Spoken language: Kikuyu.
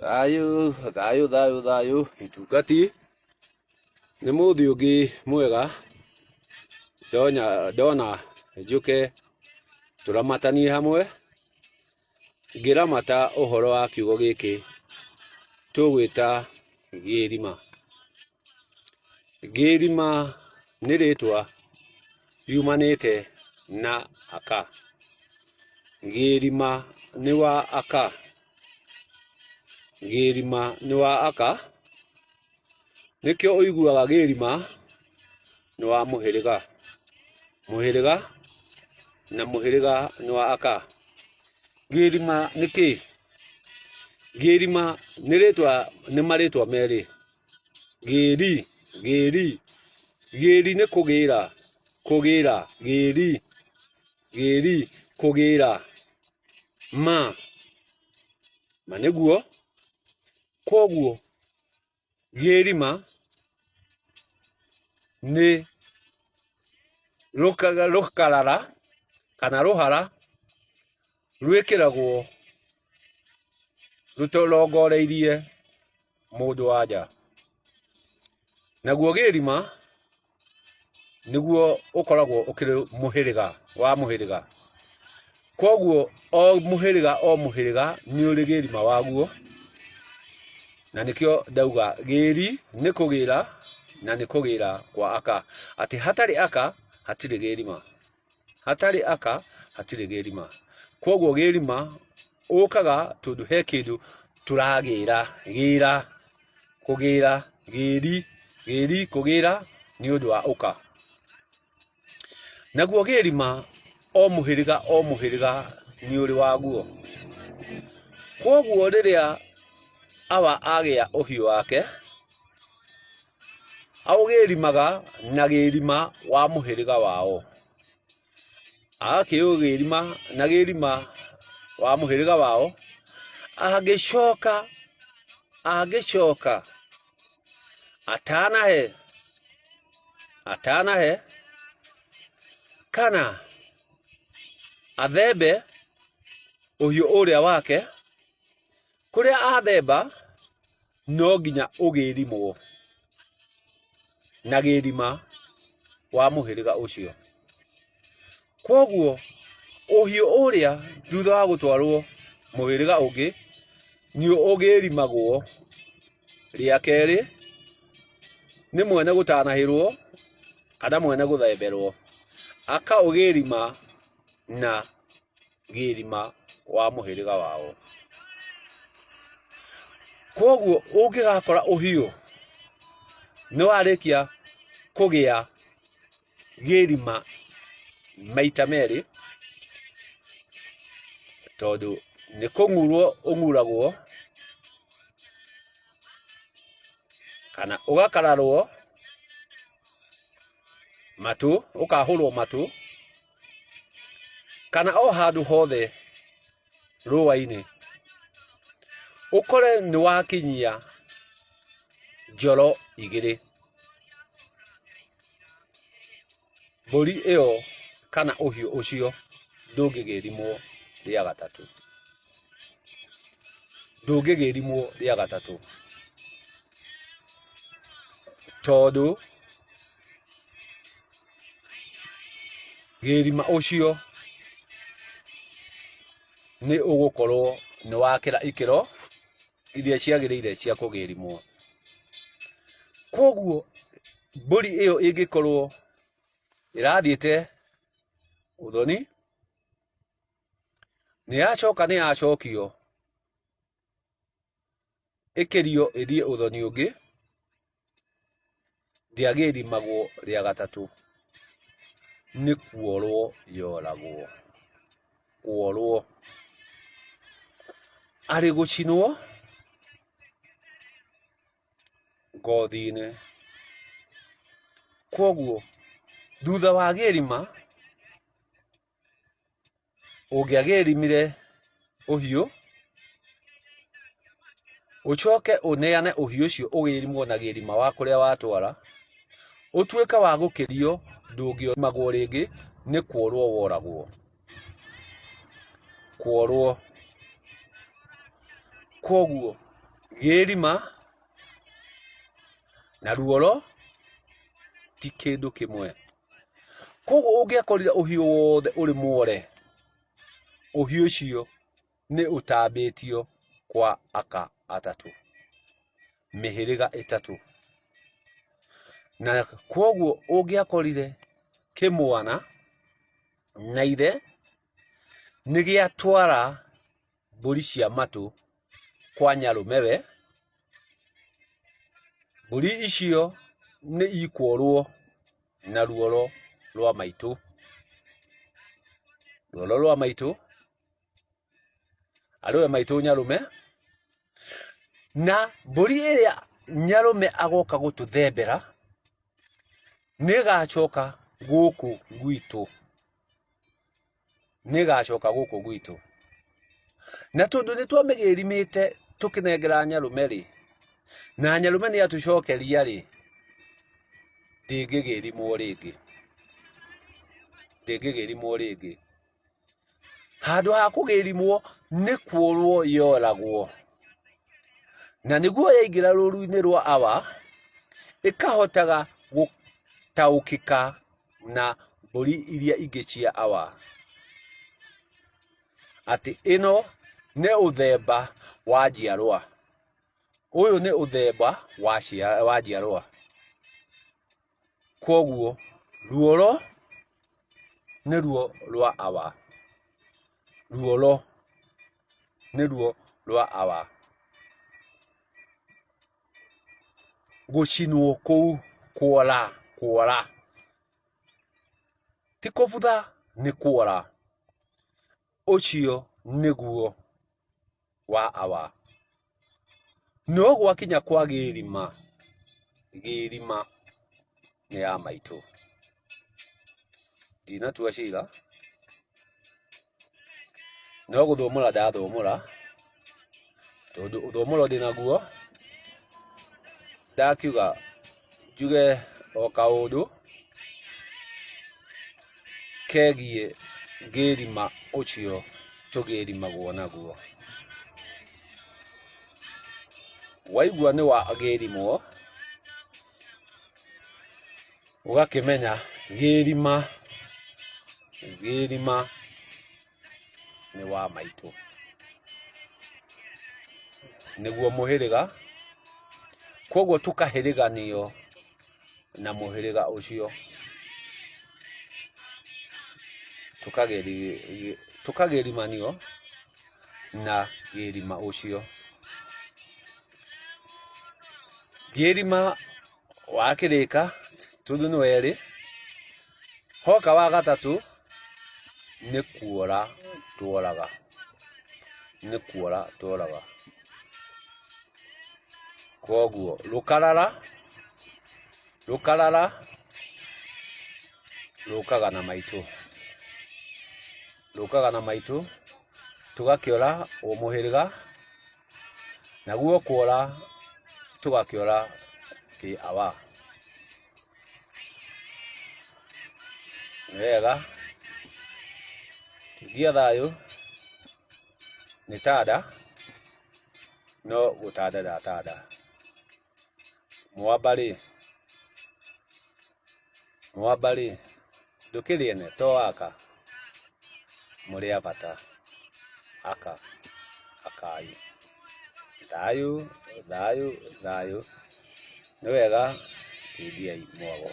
Thayũ, thayũ, thayũ, thayũ, itungati, nĩ mũthĩ ũngĩ mwega, ndona njũke tũramatanie hamwe, ngĩramata ũhoro wa kiugo gĩkĩ tũgwĩta gĩrima. Gĩrima nĩ rĩtwa riumanĩte na aka. Gĩrima nĩ wa aka. Gĩrima nĩ wa aka, nĩkĩo ũiguaga gĩrima nĩ wa mũhĩrĩga. Mũhĩrĩga na mũhĩrĩga nĩ wa aka. Gĩrima nĩ kĩĩ? Gĩrima nĩ rĩtwa nĩ marĩtwa merĩ. Gĩri, gĩri, gĩri nĩ kũgĩra, kũgĩra, gĩri, gĩri, kũgĩra, ma, ma nĩguo, kwoguo gĩrima nĩ rũkarara kana rũhara rwĩkĩragwo rũrongoreirie mũndũ wa nja. Naguo gĩrima nĩguo ũkoragwo ũkĩrĩ mũhĩrĩga wa mũhĩrĩga. Koguo o mũhĩrĩga o mũhĩrĩga nĩ ũrĩ gĩrima waguo, na nĩkĩo ndauga gĩri nĩ kũgĩra na nĩ kũgĩra kwa aka, atĩ hatarĩ aka hatirĩ gĩrima. Hatarĩ aka hatirĩ gĩrima. Koguo gĩrima ũkaga tondũ he kĩndũ tũragĩra, gĩra, kũgĩra, gĩri, gĩri kũgĩra nĩ ũndũ wa ũka. Naguo gĩrima o mũhĩrĩga o mũhĩrĩga nĩ ũrĩ waguo. Koguo rĩrĩa awa agĩa ũhiũ wake, Aũgĩrimaga na gĩrima wa mũhĩrĩga wao. Agakĩũgĩrima na gĩrima wa mũhĩrĩga wao, angĩcoka angĩcoka atanahe atanahe kana athembe ũhiũ ũrĩa wake, kũrĩa athemba no nginya ũgĩrimwo na gĩrima wa mũhĩrĩga ũcio. Kwoguo ũhiũ ũrĩa thutha wa gũtwarwo mũhĩrĩga ũngĩ nĩ ũgĩrimagwo rĩa kerĩ nĩ mwene gũtanahĩrwo kana mwene gũthemberwo, akaũgĩrima na gĩrima wa mũhĩrĩga wao. Kwoguo ũngĩgakora ũhiũ nĩ warĩkia kũgĩa gĩrima maita merĩ, tondũ nĩ kũng'urwo ũng'uragwo kana ũgakararwo matũ, ũkahũrwo matũ kana o handũ hothe rũa-inĩ, ũkore nĩ wakinyia njoro igĩrĩ, mbũri ĩyo kana ũhiũ ũcio ndũngĩgĩrimwo rĩa gatatũ, ndũngĩgĩrimwo rĩa gatatũ, tondũ Gĩrima ũcio nĩ ũgũkorwo nĩ wakĩra ikĩro iria ciagĩrĩire cia kũgĩrimwo. Koguo mbũri ĩyo ĩngĩkorwo ĩrathiĩte ũthoni, nĩ yacoka nĩ yacokio ĩkĩrio ĩthiĩ ũthoni ũngĩ, ndĩagĩrimagwo rĩa gatatũ, nĩ kuorwo yoragwo, kuorwo. Arĩ gũcinwo ngothi-inĩ. Kwoguo thutha wa gĩrima Ũngĩagĩrimire ũhiũ, ũcoke ũneane ũhiũ ũcio ũgĩrimwo na gĩrima wa kũrĩa watwara, ũtuĩke wa gũkĩrio ndũngĩrimagwo rĩngĩ nĩ kworwo woragwo. Kworwo. Kwoguo. Gĩrima na ruoro ti kĩndũ kĩmwe. Koguo ũngĩakorire ũhiũ wothe ũrĩ mwore, ũhiũ ũcio nĩ ũtambĩtio kwa aka atatũ, mĩhĩrĩga ĩtatũ. Na kwoguo ũngĩakorire kĩmwana na ithe nĩ gĩatwara mbũri cia matũ kwa nyarũmewe, mbũri icio nĩ ikworwo na ruoro rwa maitũ. Ruoro rwa maitũ, arĩwe maitũ nyarũme, na mbũri ĩrĩa nyarũme agoka gũtũthembera, nĩ ĩgacoka gũkũ gwitũ. Nĩ ĩgacoka gũkũ gwitũ. Na tondũ nĩ twamĩgĩrimĩte tũkĩnengera nyarũme rĩ, na nyarũme nĩ atũcokeria rĩ, ndĩngĩgĩrimwo rĩngĩ. Ndĩngĩgĩrimwo rĩngĩ. Handũ ha kũgĩrimwo nĩ kũrwo yoragwo. Na nĩguo yaingĩra rũru-inĩ rwa awa, ĩkahotaga gũtaũkĩka na mbũri iria ingĩ cia awa. Atĩ ĩno nĩ ũthemba wa njiarwa. Ũyũ nĩ ũthemba wa njiarwa. Kwoguo ruoro nĩruo rwa awa. Ruoro nĩruo rwa awa. Gũcinwo kũu kuora kuora ti kũbutha nĩ kuora. Ũcio nĩguo wa awa. No gwakinya kwa gĩrima, gĩrima nĩ ya maitũ. Ndinatua cira, no gũthũmũra ndathũmũra, tondũ ũthũmũro ndĩnaguo, ndakiuga njuge o kaũndũ kegiĩ ngĩrima ũcio tũgĩrimagwo naguo. Waigua nĩ wagĩrimwo, ũgakĩmenya gĩrima, gĩrima nĩ wa maitũ. Nĩguo mũhĩrĩga, koguo tũkahĩrĩganio na mũhĩrĩga ũcio. Tũkagĩrimanio na gĩrima ũcio. Gĩrima wakĩrĩka tondũ nĩ werĩ, hoka wa gatatũ nĩ kuora tuoraga, nĩ kuora tuoraga. Koguo rũkarara, rũkarara rũkaga na maitũ, rũkaga na maitũ tũgakĩora o mũhĩrĩga, naguo kuora tũgakĩora kĩ awa. Nĩ wega, tindia thayũ nĩ tanda, no gũtanda ndatanda. Mwamba rĩ, mwamba rĩ, ndũkĩrĩ ene to aka, mũrĩ a bata aka akai. Thayũ, thayũ, thayũ, nĩ wega tindiai mwago.